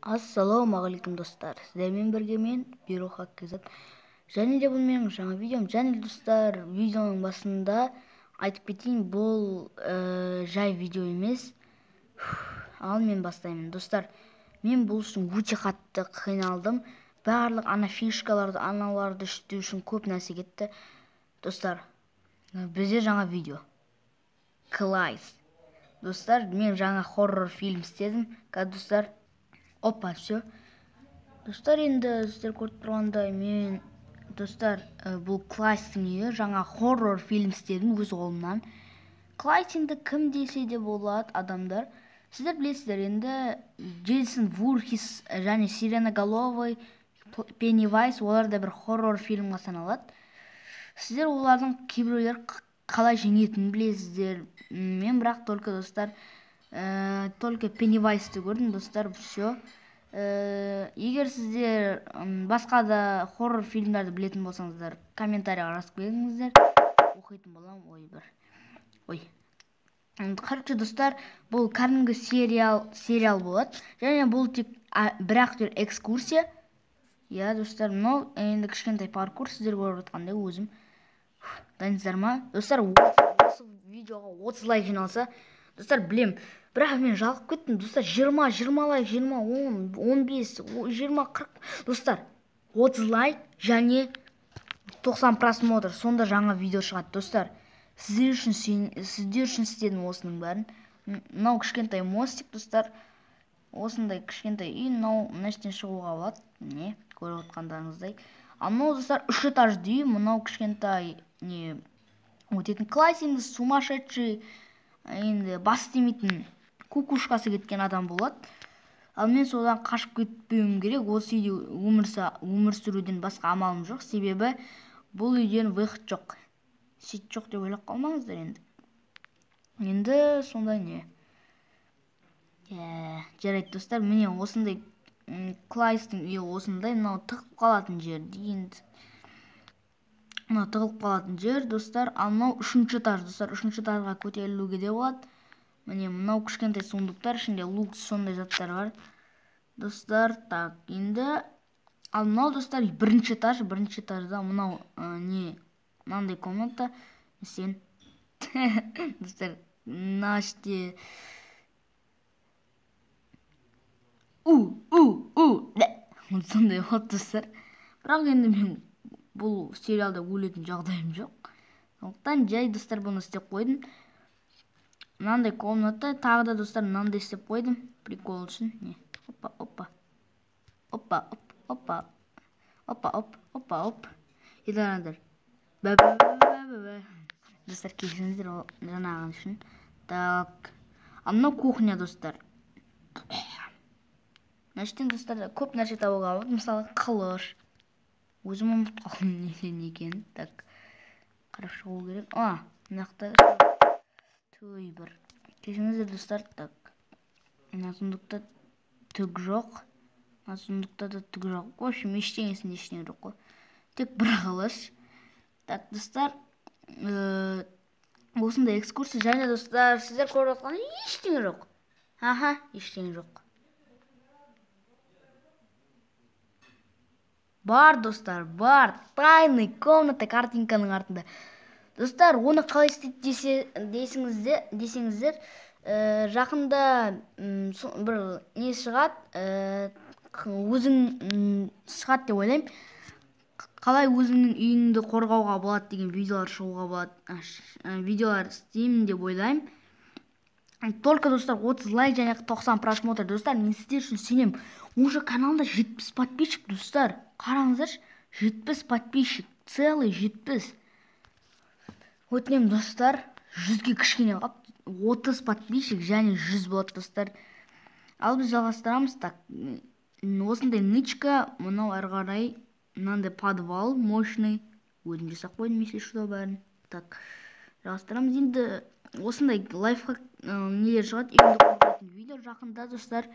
Ассалаумағалейкум, достар! Сіздермен бірге мен, Бироха KZ. Және де бұл менің жаңа видеом. Және, достар, видеоның басында айтып кетейін, бұл жай видео емес. Ал мен бастаймын. Достар, мен бұл үшін өте қатты қиналдым. Барлық ана фишкаларды, аналарды істеу үшін көп нәрсе кетті. Достар, бізде жаңа видео. Клайс. Достар, мен жаңа хоррор фильм істедім. Қазір, достар, опа, все. Достар, енді сіздер көріп тұрғандай, мен, достар, бұл Клайстың үйі, жаңа хоррор фильм істедім өз қолымнан. Клайс енді кім десе де болады, адамдар. Сіздер білесіздер, енді Джейсон Вурхис және Сиреноголовый, Пеннивайз, олар да бір хоррор фильмға саналады. Сіздер олардың кейбіреулер қалай жеңетінін білесіздер. Мен бірақ только, достар, только Пеннивайзды көрдім, достар, все. Егер сіздер басқа да хоррор фильмдерді білетін болсаңыздар, комментарийға жазып кетіңіздер. Оқитын боламын, ой, бір. Ой. Короче, достар, бұл кәдімгі сериал болады. Және бұл тек бір ақ экскурсия. Иә, достар, мынау енді кішкентай паркур, сіздер көріп жатқандай өзім. Дайынсыздар ма? Достар, осы видеоға 30 лайк жиналса, достар, білем, бірақ мен жалығып кеттім, достар, 20, 20 лайк, 20, 10, 15, 20, 40, достар, 30 лайк және 90 просмотр, сонда жаңа видео шығады, достар. Сіздер үшін істедім осының бәрін. Мынау кішкентай мостик, достар. Осындай кішкентай үй, мынау мына жерден шығуға болады. Міне, көріп отқандарыңыздай. Ал мынау, достар, 3 этажды үй, мынау кішкентай не өтетін класс, енді сумасшедший, енді бас істемейтін кукушкасы кеткен адам болады. Ал мен содан қашып кетпеуім керек. Осы үйде өмір сүруден басқа амалым жоқ, себебі бұл үйден выход жоқ. Сет жоқ деп ойлап қалмаңыздар енді. Енді сондай не. Жарайды, достар, міне осындай Клайстың үйі осындай, мынау тығып қалатын жер енді. Мынау тығылып қалатын жер, достар. Ал мынау үшінші этаж, достар, үшінші этажға көтерілуге де болады. Міне мынау кішкентай сундуктар, ішінде лукс сондай заттар бар. Достар, так, енді ал мынау, достар, бірінші этаж, бірінші этажда мынау не, мынандай комната. Сен, достар, мына іште у у у сондай болады, достар. Бірақ енді мен бұл сериалда өлетін жағдайым жоқ. Сондықтан жай, достар, бұны істеп қойдым. Мынандай комната, тағы да, достар, мынандай істеп қойдым. Прикол үшін. Не? Опа, опа. Опа, оп, опа. Опа, оп, опа, оп. Идараңдар. Бә, бә, бә, бә, бә. Достар, кешіріңіздер ол жаңағын үшін. Так. Ал мынау кухня, достар. Мына жерден, достар, көп нәрсе табуға болады. Мысалы, қылыш. Өзім ұмытып қалдым неден екенін. Так, қарап шығу керек. А, мына жақта той бір. Кешіріңіздер, достар. Так, мына сундукта түк жоқ. Мына сундукта да түк жоқ. В общем, ештеңесінде ештеңе жоқ қой. Тек бір қылыш. Так, достар, осындай экскурсия. Және, достар, сіздер көріп жатқан ештеңе жоқ. Аха, ештеңе жоқ. Бар, достар, бар. Тайный комната картинканың артында. Достар, оны қалай істейді десеңіздер, жақында бір не шығады, өзің шығады деп ойлаймын. Қалай өзіңнің үйіңді қорғауға болады деген видеолар шығуға болады, видеолар істеймін деп ойлаймын. Только, достар, 30 лайк және 90 просмотр. Достар, мен сіздер үшін сенемін. Уже каналда 70 подписчик, достар. Қараңыздаршы, 70 подписчик, целый 70. Өтінемін, достар, 100-ге кішкене қалып, 30 подписчик және 100 болады, достар. Ал біз жалғастырамыз. Так, осындай нычка, мынау әрі қарай мынандай подвал мощный. Өзім жасап қойдым, если что, бәрін. Так, жалғастырамыз. Енді осындай лайфхак нелер шығады, үйіңді қорғайтын видео жақында, достар.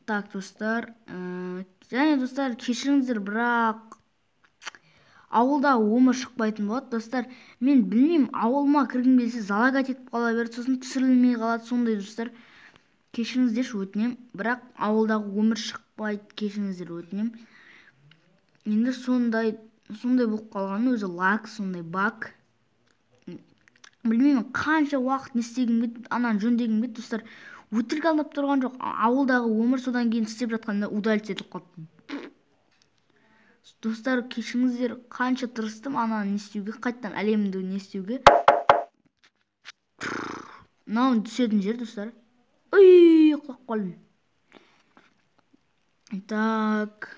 Так, достар, және, достар, кешіріңіздер, бірақ ауылда өмір шықпайтын болады, достар. Мен білмеймін, ауылыма кіргім келсе, залагать етіп қала береді, сосын түсірілмей қалады, сондай, достар. Кешіріңіздерші, өтінем, бірақ ауылдағы өмір шықпайды, кешіріңіздер, өтінем. Енді сондай болып қалған өзі лак, сондай бак. Білмеймін, қанша уақыт не істегім келді, ананы жөндегім келді, достар. Өтірік алдап тұрған жоқ. Ауылдағы өмір содан кейін істеп жатқанда удалить етіліп қалды. Достар, кешіріңіздер, қанша тырыстым ананы не істеуге, қайтадан әлемді не істеуге. Мынау түсетін жер, достар. Ой, құлап қалдым. Так,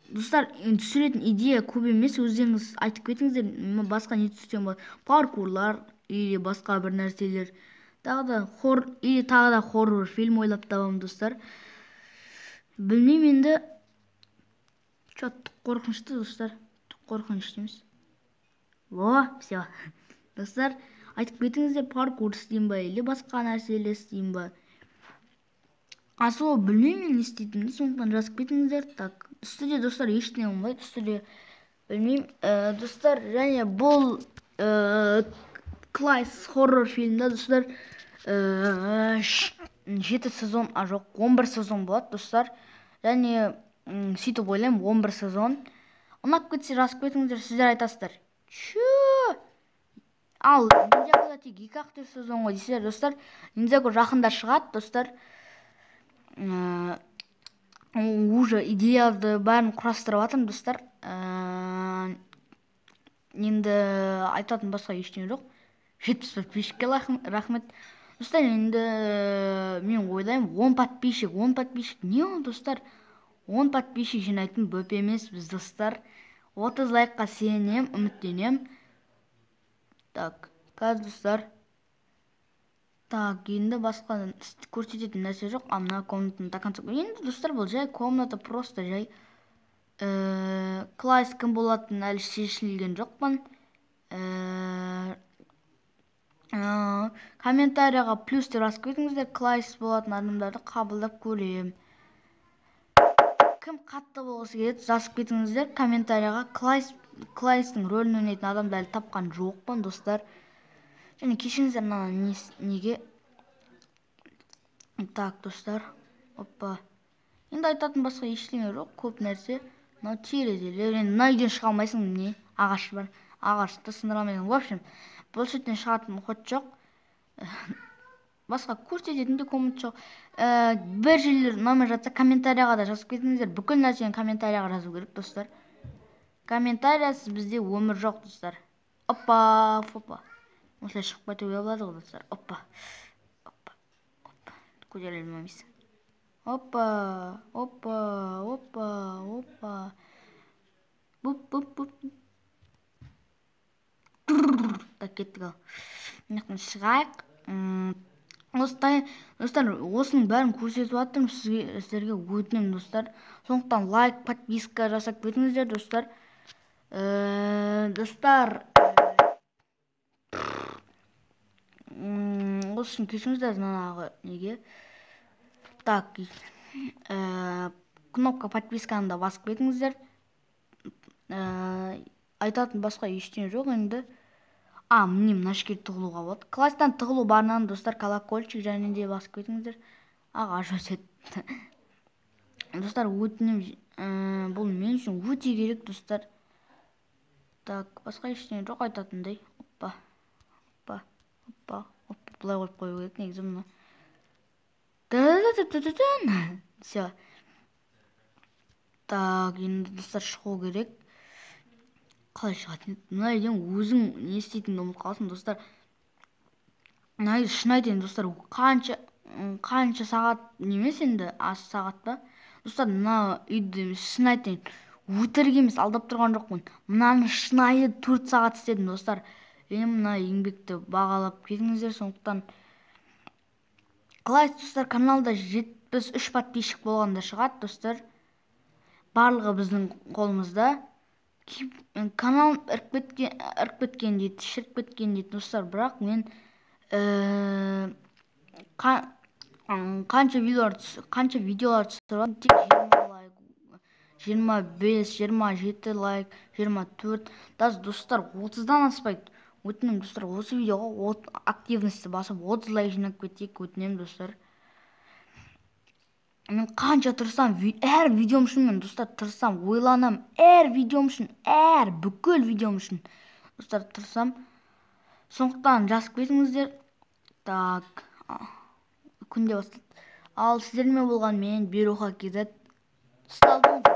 достар, енді түсіретін идея көп емес, өздеріңіз айтып кетіңіздер, басқа не түсірсем болады. Паркурлар или басқа бір нәрселер. Тағы да хор или тағы да хоррор фильм ойлап табамын, достар. Білмеймін енді. Чё, қорқынышты, достар. Қорқынышты емес. Во, всё. Достар, айтып кетіңіздер, паркур істеймін ба или басқа нәрселер істеймін ба. Асылы білмеймін мен не істейтінімді, сондықтан жазып кетіңіздер. Так, үстіде, достар, ештеңе болмайды, үстіде білмеймін. Достар, және бұл Клайс хоррор фильмде, достар, 7 сезон, а жоқ, 11 сезон болады, достар. Және сөйтіп ойлаймын, 11 сезон. Ұнап кетсе жазып кетіңіздер, сіздер айтасыздар. Чё? Ал Ниндзягода тек 2-ақ төрт сезон ғой дейсіздер, достар. Ниндзяго жақында шығады, достар. Уже идеяларды бәрін құрастырып жатырмын, достар. Енді айтатын басқа ештеңе жоқ. 70 подписчикке рахмет. Достар, енді мен ойлаймын, 10 подписчик, 10 подписчик не ол, достар? 10 подписчик жинайтын бөпе емеспіз, достар. 30 лайкқа сенем, үміттенем. Так, қазір, достар. Так, енді басқа көрсететін нәрсе жоқ. А мына комнатаны до конца. Енді, достар, бұл жай комната, просто жай. Клайс кім болатынын әлі шешілген жоқпын. Комментарияға плюс деп жазып кетіңіздер. Клайс болатын адамдарды қабылдап көрем. Кім қатты болғысы келеді, жазып кетіңіздер комментарияға. Клайстың рөлін ойнайтын адамды әлі тапқан жоқпын, достар. Және кешіріңіздер, мына неге. Так, достар. Опа. Енді айтатын басқа ештеңе жоқ, көп нәрсе. Мынау терезелер, енді мына үйден шыға алмайсың, міне ағаш бар. Ағашты сындыра алмайсың. В общем, бұл жерден шығатын ход жоқ. Басқа көрсететін де комнат жоқ. Бір жерлер ұнамай жатса, комментарияға да жазып кетіңіздер. Бүкіл нәрсені комментарияға жазу керек, достар. Комментариясыз бізде өмір жоқ, достар. Опа, опа. Осылай шығып кетуге болады ғой, достар. Опа. Опа. Опа. Көтере алмаймыз. Опа, опа, опа, опа. Буп, буп, буп. Так, кеттік ал. Мына жақтан шығайық. Осылай, достар, осының бәрін көрсетіп жатырмын сізге, сіздерге өтінемін, достар. Сондықтан лайк, подписка жасап кетіңіздер, достар. Достар, осы үшін кешіріңіздер, жаңағы неге. Так, кнопка подписканы да басып кетіңіздер. Айтатын басқа ештеңе жоқ енді. А, міне мына жерге тығылуға болады. Класстан тығылу барынан, достар, колокольчик және де басып кетіңіздер. Ағаш өседі. Достар, өтінем, бұл мен үшін өте керек, достар. Так, басқа ештеңе жоқ айтатындай. Опа, опа, опа, опа. Былай қойып қою керек негізі мұны. Всё. Так, енді, достар, шығу керек. Қалай шығатын еді? Мына үйден өзің не істейтініңді ұмытып қаласың, достар. Мына үйді шын айтайын, достар, қанша сағат немес енді, аз сағат па? Достар, мына үйді шын айтайын, өтірік емес, алдап тұрған жоқпын. Мынаны шынайы 4 сағат істедім, достар. Енді мына еңбекті бағалап кетіңіздер, сондықтан қалай, достар, каналда 73 подписчик болғанда шығады, достар. Барлығы біздің қолымызда. Канал іріп кеткен дейді, шіріп кеткен дейді, достар. Бірақ мен қанша видеолар түсіріп жатырмын, тек 20 лайк, 25, 27 лайк, 24. Даже, достар, 30-дан аспайды. Өтінемін, достар, осы видеоға активностьті басып 30 лайк жинап кетейік, өтінемін, достар. Мен қанша тырысамын, әр видеом үшін мен, достар, тырысамын, ойланамын әр видеом үшін, әр бүкіл видеом үшін, достар, тырысамын. Сондықтан жазып кетіңіздер. Так, күнде бастады. Ал сіздермен болған мен, Беруха KZ. Сау болыңыздар.